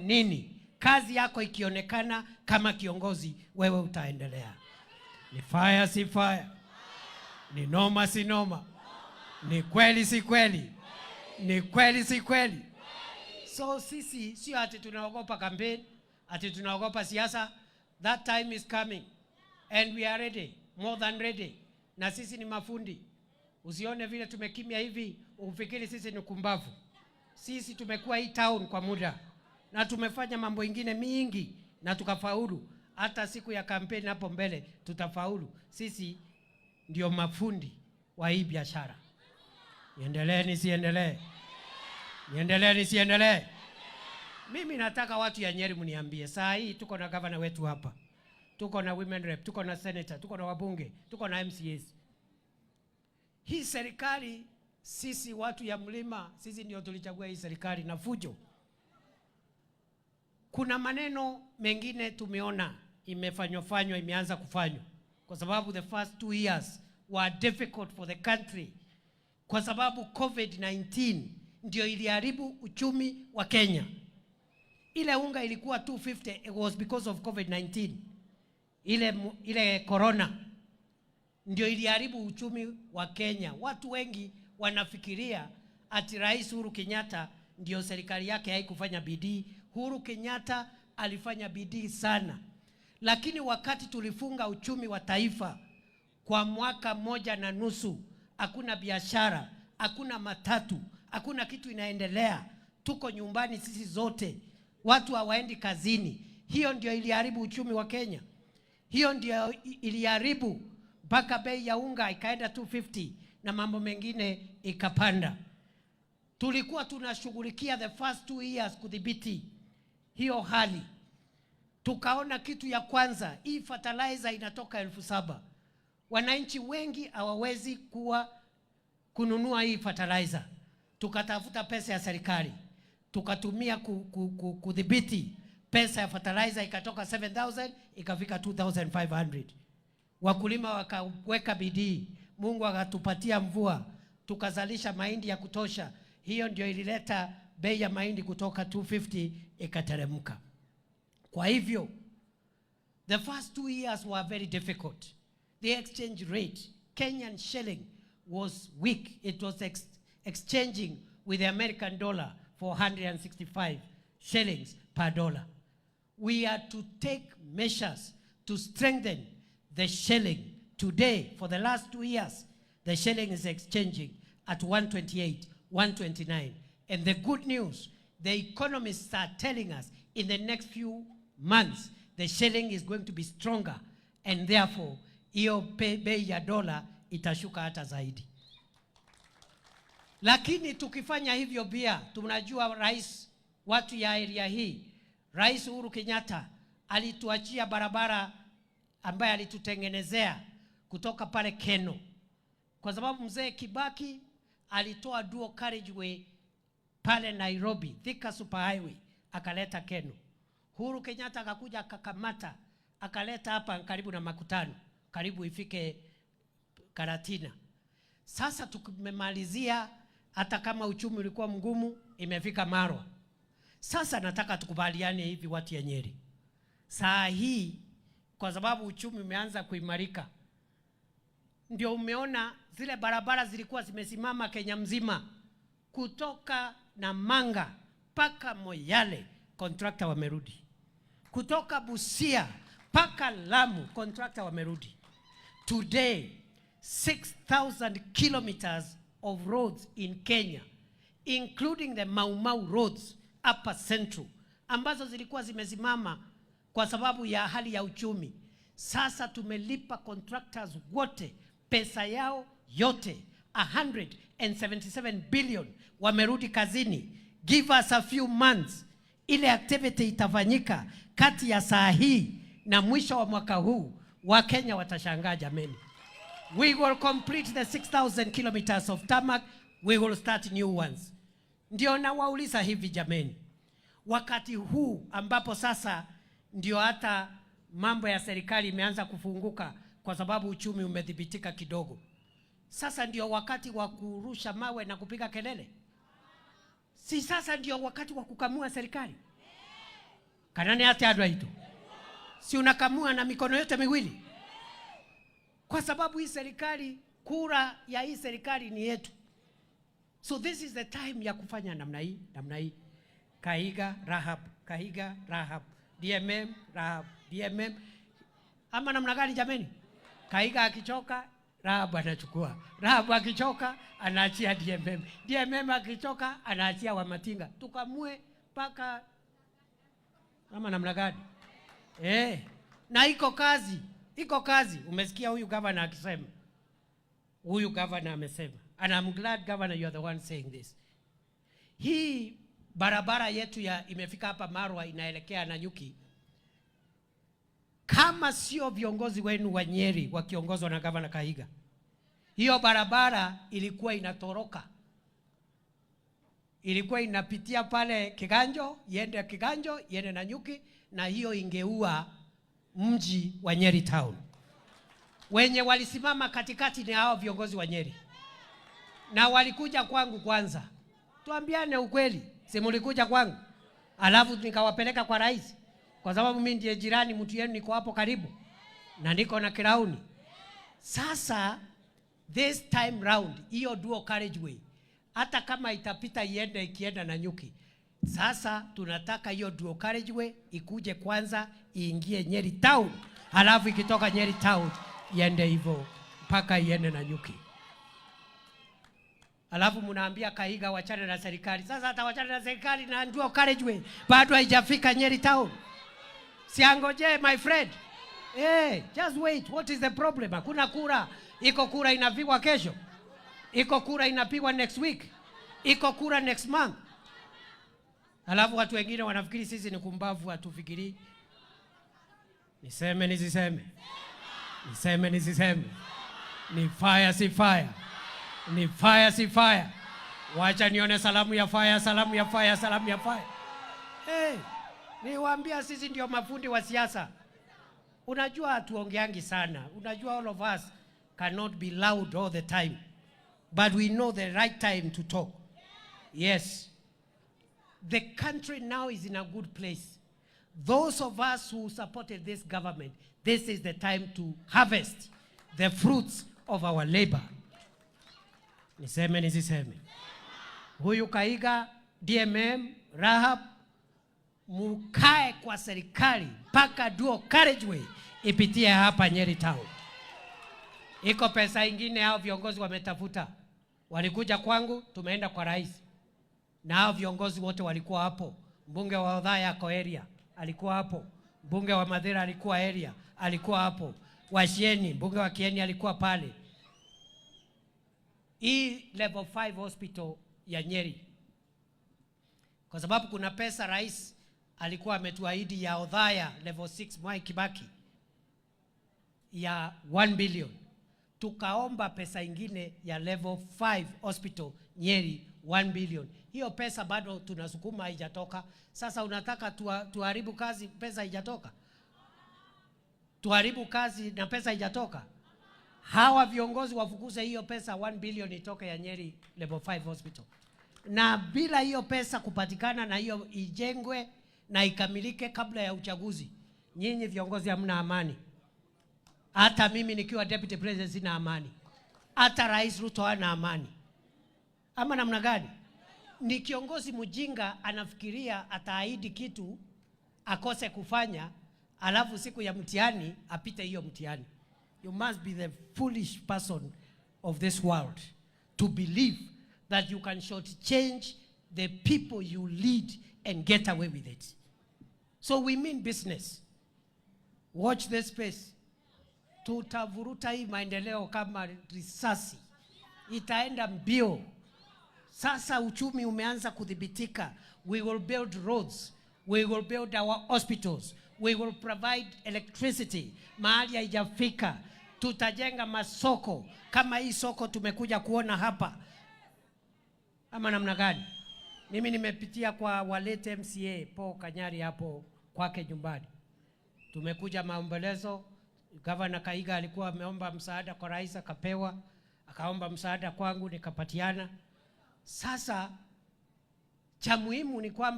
nini, kazi yako ikionekana kama kiongozi, wewe utaendelea. Ni fire si fire? Ni noma si noma? Ni kweli si kweli? Ni kweli si kweli? So sisi sio ati tunaogopa campaign, ati tunaogopa siasa. That time is coming and we are ready, more than ready. Na sisi ni mafundi. Usione vile tumekimya hivi ufikiri sisi ni kumbavu. Sisi tumekuwa hii town kwa muda na tumefanya mambo ingine mingi na tukafaulu. Hata siku ya kampeni hapo mbele tutafaulu. Sisi ndio mafundi wa hii biashara. Niendelee nisiendelee? Niendelee nisiendelee? Mimi nataka watu ya Nyeri mniambie, saa hii tuko na gavana wetu hapa, tuko na women rep, tuko na senator, tuko na wabunge, tuko na MCAs. Hii serikali, sisi watu ya mlima, sisi ndio tulichagua hii serikali na fujo. Kuna maneno mengine tumeona imefanywa fanywa, imeanza kufanywa kwa sababu the first 2 years were difficult for the country, kwa sababu COVID-19 ndio iliharibu uchumi wa Kenya. Ile unga ilikuwa 250, it was because of COVID-19. Ile corona ndio iliharibu uchumi wa Kenya. Watu wengi wanafikiria ati Rais Uhuru Kenyatta ndio serikali yake haikufanya bidii. Uhuru Kenyatta alifanya bidii sana, lakini wakati tulifunga uchumi wa taifa kwa mwaka moja na nusu, hakuna biashara, hakuna matatu, hakuna kitu inaendelea, tuko nyumbani sisi zote, watu hawaendi kazini. Hiyo ndio iliharibu uchumi wa Kenya. Hiyo ndio iliharibu mpaka bei ya unga ikaenda 250 na mambo mengine ikapanda. Tulikuwa tunashughulikia the first 2 years kudhibiti hiyo hali. Tukaona kitu ya kwanza, hii fertilizer inatoka 7,000. Wananchi wengi hawawezi kuwa kununua hii fertilizer. Tukatafuta pesa ya serikali tukatumia kudhibiti pesa ya fertilizer, ikatoka 7000 ikafika 2500. Wakulima wakaweka bidii, Mungu akatupatia mvua, tukazalisha mahindi ya kutosha. Hiyo ndio ilileta bei ya mahindi kutoka 250 ikateremka. Kwa hivyo the first 2 years were very difficult. The exchange rate, Kenyan shilling was weak. It was exchanging with the American dollar for 165 shillings per dollar. We are to take measures to strengthen the shilling. Today, for the last 2 years, the shilling is exchanging at 128, 129. And the good news, the economists are telling us in the next few months, the shilling is going to be stronger and therefore hiyo bei ya dola itashuka hata zaidi. Lakini tukifanya hivyo pia tunajua rais, watu ya area hii, Rais Uhuru Kenyatta alituachia barabara ambaye alitutengenezea kutoka pale Kenol, kwa sababu mzee Kibaki alitoa dual carriageway pale Nairobi, Thika Super Highway, akaleta Kenol. Uhuru Kenyatta akakuja akakamata akaleta hapa karibu na Makutano, karibu ifike Karatina. Sasa tumemalizia, hata kama uchumi ulikuwa mgumu, imefika Marwa. Sasa nataka tukubaliane hivi, watu ya Nyeri, saa hii kwa sababu uchumi umeanza kuimarika, ndio umeona zile barabara zilikuwa zimesimama Kenya mzima, kutoka Namanga mpaka Moyale, contractor wamerudi. Kutoka Busia mpaka Lamu, contractor wamerudi. Today 6,000 kilometers of roads in Kenya, including the Mau Mau roads upper central, ambazo zilikuwa zimesimama kwa sababu ya hali ya uchumi. Sasa tumelipa contractors wote pesa yao yote 177 billion, wamerudi kazini. Give us a few months, ile activity itafanyika kati ya saa hii na mwisho wa mwaka huu, Wakenya watashangaa jameni. We will complete the 6,000 kilometers of tarmac, we will start new ones. Ndio nawauliza hivi jameni, wakati huu ambapo sasa ndio hata mambo ya serikali imeanza kufunguka kwa sababu uchumi umedhibitika kidogo, sasa ndio wakati wa kurusha mawe na kupiga kelele? Si sasa ndio wakati wa kukamua serikali? Kana nĩ atĩa andũ aitũ? Si unakamua na mikono yote miwili? Kwa sababu hii serikali, kura ya hii serikali ni yetu. So this is the time ya kufanya namna hii, namna hii. Kahiga, Rahab, Kahiga, Rahab, DMM, Rahab, DMM. Ama namna gani jameni? Kahiga akichoka, Rahab anachukua. Rahab akichoka, anaachia DMM. DMM akichoka, anaachia Wamatinga. Tukamue mpaka ama namna gani? Eh, na iko kazi, iko kazi. Umesikia huyu governor akisema. Huyu governor amesema. And I'm glad, governor, you are the one saying this. Hii barabara yetu ya imefika hapa Marwa inaelekea Nanyuki. Kama sio viongozi wenu wa Nyeri wakiongozwa na Governor Kahiga, hiyo barabara ilikuwa inatoroka, ilikuwa inapitia pale Kiganjo, iende Kiganjo, iende Nanyuki, na hiyo ingeua mji wa Nyeri town. Wenye walisimama katikati ni hao viongozi wa Nyeri, na walikuja kwangu kwanza. Tuambiane ukweli, si mulikuja kwangu, alafu nikawapeleka kwa rais, kwa sababu mimi ndiye jirani, mtu yenu, niko hapo karibu na niko na crown. Sasa this time round, hiyo dual carriageway hata kama itapita iende ikienda Nanyuki, sasa tunataka hiyo dual carriageway ikuje kwanza iingie Nyeri town, halafu ikitoka Nyeri town iende hivyo mpaka iende Nanyuki. Alafu mnaambia Kahiga wachane na serikali. Sasa hata wachane na serikali na dual carriageway bado haijafika Nyeri town. Si angoje, my friend. Hey, just wait. What is the problem? Hakuna kura. Iko kura inapigwa kesho. Iko kura inapigwa next week. Iko kura next month. Alafu watu wengine wanafikiri sisi ni kumbavu, hatufikiri. Niseme nisiseme? Niseme nisiseme? Ni fire si fire? Ni fire si fire? Wacha nione salamu ya fire, salamu ya fire, salamu ya fire. Hey, niwaambia sisi ndio mafundi wa siasa. Unajua hatuongeangi sana. Unajua all of us cannot be loud all the time. But we know the right time to talk. Yes. The country now is in a good place. Those of us who supported this government, this is the time to harvest the fruits of our labor. Niseme nisiseme? Huyu Kahiga, DMM, Rahab, mukae kwa serikali mpaka dual carriageway ipitie hapa Nyeri town. Iko pesa ingine hao viongozi wametafuta, walikuja kwangu, tumeenda kwa rais na hao viongozi wote walikuwa hapo. Mbunge wa Othaya ako area, alikuwa hapo. Mbunge wa Mathira alikuwa area, alikuwa hapo. Washieni, mbunge wa Kieni alikuwa pale. Hii level 5 hospital ya Nyeri, kwa sababu kuna pesa rais alikuwa ametuahidi ya Othaya level 6 Mwai Kibaki ya 1 billion, tukaomba pesa ingine ya level 5 hospital Nyeri 1 billion. Hiyo pesa bado tunasukuma, haijatoka. Sasa unataka tuharibu kazi, pesa haijatoka? Tuharibu kazi na pesa haijatoka? Hawa viongozi wafukuze hiyo pesa 1 billion itoke ya Nyeri level 5 hospital, na bila hiyo pesa kupatikana na hiyo ijengwe na ikamilike kabla ya uchaguzi, nyinyi viongozi hamna amani. Hata mimi nikiwa deputy president sina amani, hata Rais Ruto hana amani. Ama namna gani? Ni kiongozi mjinga anafikiria ataahidi kitu akose kufanya, alafu siku ya mtihani apite hiyo mtihani. You must be the foolish person of this world to believe that you can shortchange the people you lead and get away with it. So we mean business. Watch this space. Tutavuruta hii maendeleo kama risasi, itaenda mbio. Sasa uchumi umeanza kudhibitika. We will build roads, we will build our hospitals, we will provide electricity mahali haijafika. Tutajenga masoko kama hii soko tumekuja kuona hapa, ama namna gani? Mimi nimepitia kwa walete MCA Paul Kanyari hapo kwake nyumbani, tumekuja maombolezo. Gavana Kahiga alikuwa ameomba msaada kwa rais akapewa, akaomba msaada kwangu nikapatiana. Sasa cha muhimu ni kwamba